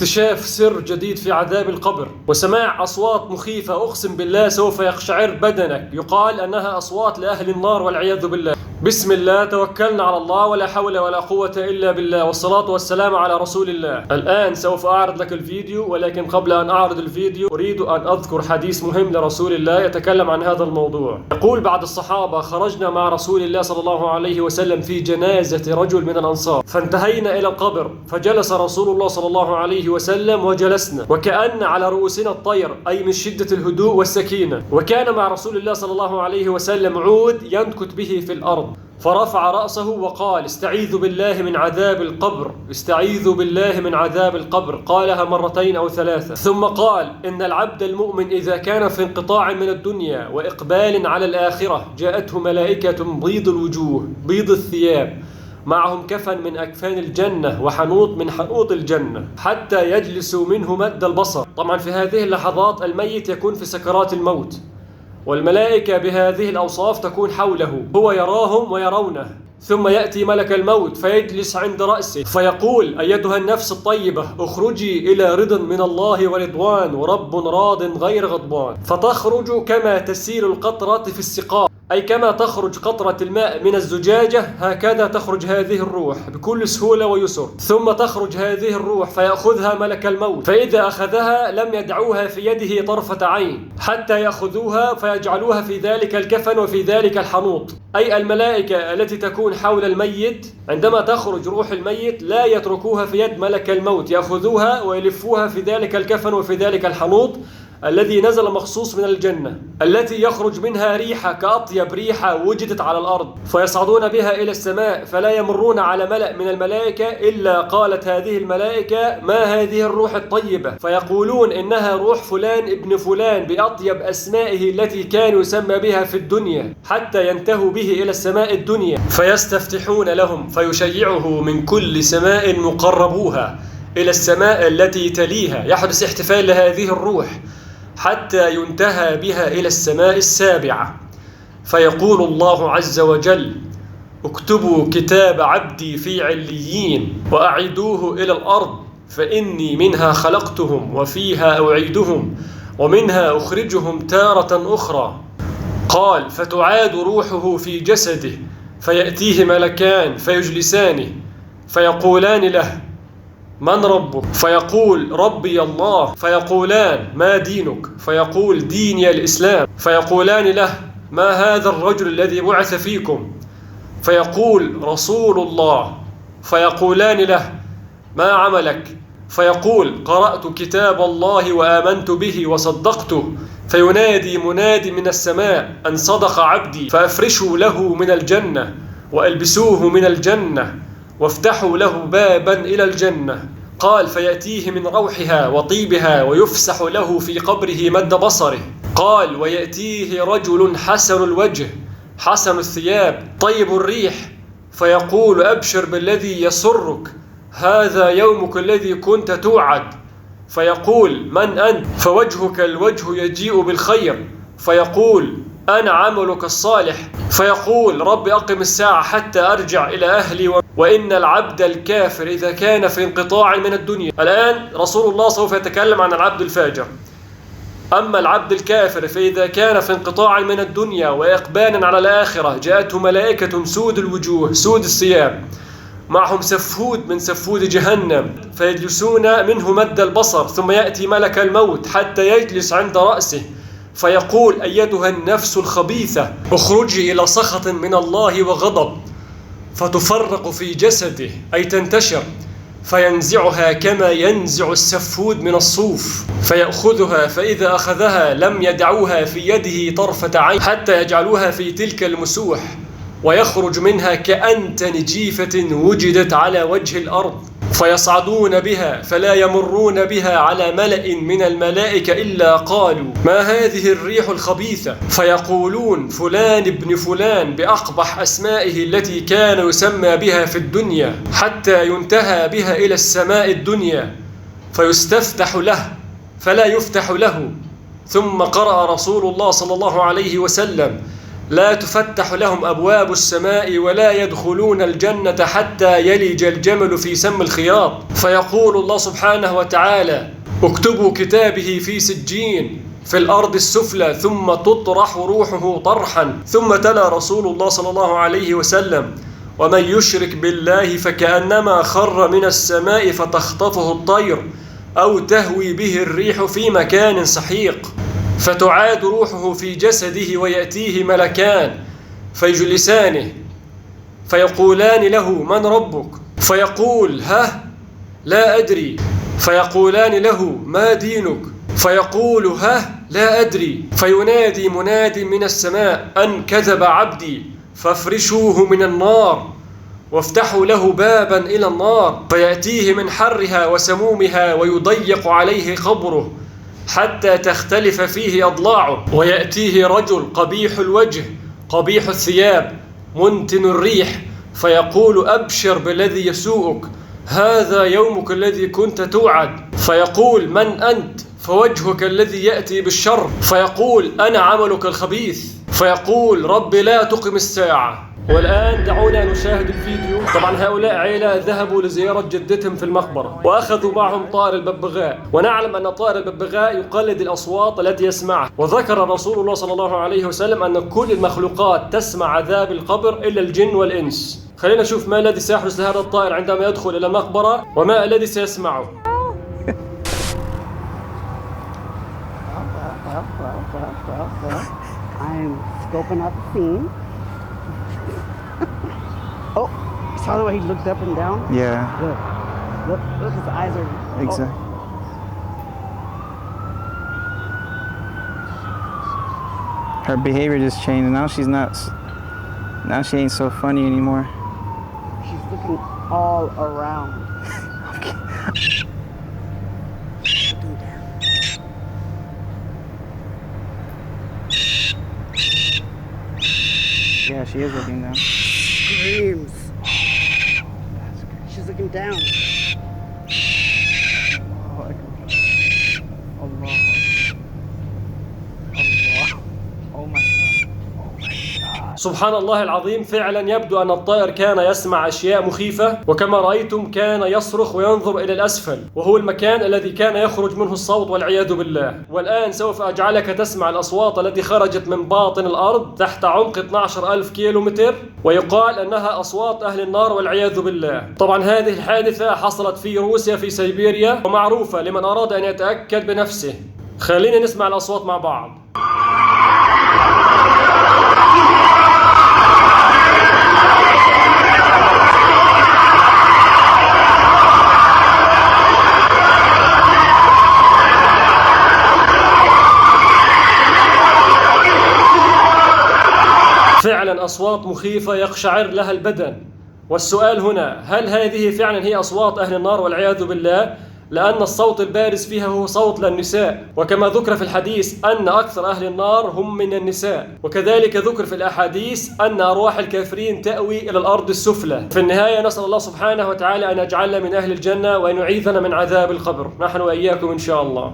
اكتشاف سر جديد في عذاب القبر وسماع أصوات مخيفة أقسم بالله سوف يقشعر بدنك. يقال أنها أصوات لأهل النار والعياذ بالله. بسم الله، توكلنا على الله ولا حول ولا قوة إلا بالله، والصلاة والسلام على رسول الله. الآن سوف أعرض لك الفيديو، ولكن قبل أن أعرض الفيديو أريد أن أذكر حديث مهم لرسول الله يتكلم عن هذا الموضوع. يقول بعض الصحابة: خرجنا مع رسول الله صلى الله عليه وسلم في جنازة رجل من الأنصار، فانتهينا إلى القبر، فجلس رسول الله صلى الله عليه وسلم وجلسنا، وكأن على رؤوسنا الطير، أي من شدة الهدوء والسكينة. وكان مع رسول الله صلى الله عليه وسلم عود ينكت به في الأرض، فرفع رأسه وقال: استعيذ بالله من عذاب القبر، استعيذ بالله من عذاب القبر. قالها مرتين أو ثلاثة، ثم قال: إن العبد المؤمن إذا كان في انقطاع من الدنيا وإقبال على الآخرة جاءته ملائكة بيض الوجوه بيض الثياب، معهم كفن من أكفان الجنة وحنوط من حنوط الجنة، حتى يجلسوا منه مد البصر. طبعا في هذه اللحظات الميت يكون في سكرات الموت، والملائكة بهذه الأوصاف تكون حوله، هو يراهم ويرونه. ثم يأتي ملك الموت فيجلس عند رأسه فيقول: أيتها النفس الطيبة، اخرجي إلى رضا من الله ورضوان ورب راض غير غضبان. فتخرج كما تسيل القطرة في السقاء، أي كما تخرج قطرة الماء من الزجاجة، هكذا تخرج هذه الروح بكل سهولة ويسر. ثم تخرج هذه الروح فيأخذها ملك الموت، فإذا أخذها لم يدعوها في يده طرفة عين حتى يأخذوها فيجعلوها في ذلك الكفن وفي ذلك الحنوط. أي الملائكة التي تكون حول الميت عندما تخرج روح الميت لا يتركوها في يد ملك الموت، يأخذوها ويلفوها في ذلك الكفن وفي ذلك الحنوط الذي نزل مخصوص من الجنة، التي يخرج منها ريحة كأطيب ريحة وجدت على الأرض، فيصعدون بها إلى السماء، فلا يمرون على ملأ من الملائكة إلا قالت هذه الملائكة: ما هذه الروح الطيبة؟ فيقولون: إنها روح فلان ابن فلان بأطيب أسمائه التي كان يسمى بها في الدنيا، حتى ينتهوا به إلى السماء الدنيا، فيستفتحون لهم فيشيعه من كل سماء مقربوها إلى السماء التي تليها. يحدث احتفال لهذه الروح حتى ينتهى بها إلى السماء السابعة، فيقول الله عز وجل: اكتبوا كتاب عبدي في عليين وأعيدوه إلى الأرض، فإني منها خلقتهم وفيها أعيدهم ومنها أخرجهم تارة أخرى. قال: فتعاد روحه في جسده، فيأتيه ملكان فيجلسانه، فيقولان له: من ربك؟ فيقول: ربي الله. فيقولان: ما دينك؟ فيقول: ديني الإسلام. فيقولان له: ما هذا الرجل الذي بعث فيكم؟ فيقول: رسول الله. فيقولان له: ما عملك؟ فيقول: قرأت كتاب الله وآمنت به وصدقته. فينادي منادي من السماء: أن صدق عبدي، فأفرشوا له من الجنة وألبسوه من الجنة وافتحوا له بابا إلى الجنة. قال: فيأتيه من روحها وطيبها ويفسح له في قبره مد بصره. قال: ويأتيه رجل حسن الوجه حسن الثياب طيب الريح، فيقول: أبشر بالذي يسرك، هذا يومك الذي كنت توعد. فيقول: من أنت؟ فوجهك الوجه يجيء بالخير. فيقول: أنا عملك الصالح. فيقول: رب أقم الساعة حتى أرجع إلى أهلي. وإن العبد الكافر إذا كان في انقطاع من الدنيا. الآن رسول الله سوف يتكلم عن العبد الفاجر. أما العبد الكافر فإذا كان في انقطاع من الدنيا وإقبالا على الآخرة جاءته ملائكة سود الوجوه سود الثياب، معهم سفود من سفود جهنم، فيجلسون منه مد البصر. ثم يأتي ملك الموت حتى يجلس عند رأسه، فيقول: أيتها النفس الخبيثة، اخرجي إلى سخط من الله وغضب. فتفرق في جسده، أي تنتشر، فينزعها كما ينزع السفود من الصوف، فيأخذها، فإذا أخذها لم يدعوها في يده طرفة عين حتى يجعلوها في تلك المسوح، ويخرج منها كأنتن جيفة وجدت على وجه الأرض. فيصعدون بها فلا يمرون بها على ملأ من الملائكة إلا قالوا: ما هذه الريح الخبيثة؟ فيقولون: فلان ابن فلان بأقبح أسمائه التي كان يسمى بها في الدنيا، حتى ينتهى بها إلى السماء الدنيا، فيستفتح له فلا يفتح له. ثم قرأ رسول الله صلى الله عليه وسلم: لا تفتح لهم أبواب السماء ولا يدخلون الجنة حتى يلج الجمل في سم الخياط. فيقول الله سبحانه وتعالى: اكتبوا كتابه في سجين في الأرض السفلى ثم تطرح روحه طرحا. ثم تلا رسول الله صلى الله عليه وسلم: ومن يشرك بالله فكأنما خر من السماء فتخطفه الطير أو تهوي به الريح في مكان سحيق. فتعاد روحه في جسده ويأتيه ملكان فيجلسانه فيقولان له: من ربك؟ فيقول: ها لا أدري. فيقولان له: ما دينك؟ فيقول: ها لا أدري. فينادي مناد من السماء: أن كذب عبدي فافرشوه من النار وافتحوا له بابا إلى النار، فيأتيه من حرها وسمومها ويضيق عليه قبره حتى تختلف فيه أضلاعه. ويأتيه رجل قبيح الوجه قبيح الثياب منتن الريح فيقول: أبشر بالذي يسوءك، هذا يومك الذي كنت توعد. فيقول: من أنت؟ فوجهك الذي يأتي بالشر. فيقول: أنا عملك الخبيث. فيقول: رب لا تقم الساعة. والآن دعونا نشاهد الفيديو. طبعا هؤلاء عيلة ذهبوا لزيارة جدتهم في المقبرة وأخذوا معهم طائر الببغاء، ونعلم أن طائر الببغاء يقلد الأصوات التي يسمعها. وذكر رسول الله صلى الله عليه وسلم أن كل المخلوقات تسمع عذاب القبر إلا الجن والإنس. خلينا نشوف ما الذي سيحدث لهذا الطائر عندما يدخل إلى المقبرة وما الذي سيسمعه. I'm scoping out the scene. Oh, you saw the way he looked up and down? Yeah. Look, his eyes are... Exactly. Oh. Her behavior just changed. Now she's not. Now she ain't so funny anymore. She's looking all around. Looking down. Yeah, she is looking down. Screams. She's looking down. Allah. Oh my God. سبحان الله العظيم. فعلا يبدو أن الطائر كان يسمع أشياء مخيفة، وكما رأيتم كان يصرخ وينظر إلى الأسفل، وهو المكان الذي كان يخرج منه الصوت والعياذ بالله. والآن سوف أجعلك تسمع الأصوات التي خرجت من باطن الأرض تحت عمق 12,000 كيلومتر، ويقال أنها أصوات أهل النار والعياذ بالله. طبعا هذه الحادثة حصلت في روسيا في سيبيريا، ومعروفة لمن أراد أن يتأكد بنفسه. خلينا نسمع الأصوات مع بعض. فعلا أصوات مخيفة يقشعر لها البدن. والسؤال هنا: هل هذه فعلا هي أصوات أهل النار والعياذ بالله؟ لأن الصوت البارز فيها هو صوت للنساء، وكما ذكر في الحديث أن أكثر أهل النار هم من النساء، وكذلك ذكر في الأحاديث أن أرواح الكافرين تأوي إلى الأرض السفلى. في النهاية نسأل الله سبحانه وتعالى أن يجعلنا من أهل الجنة وأن يعيذنا من عذاب القبر، نحن وإياكم إن شاء الله.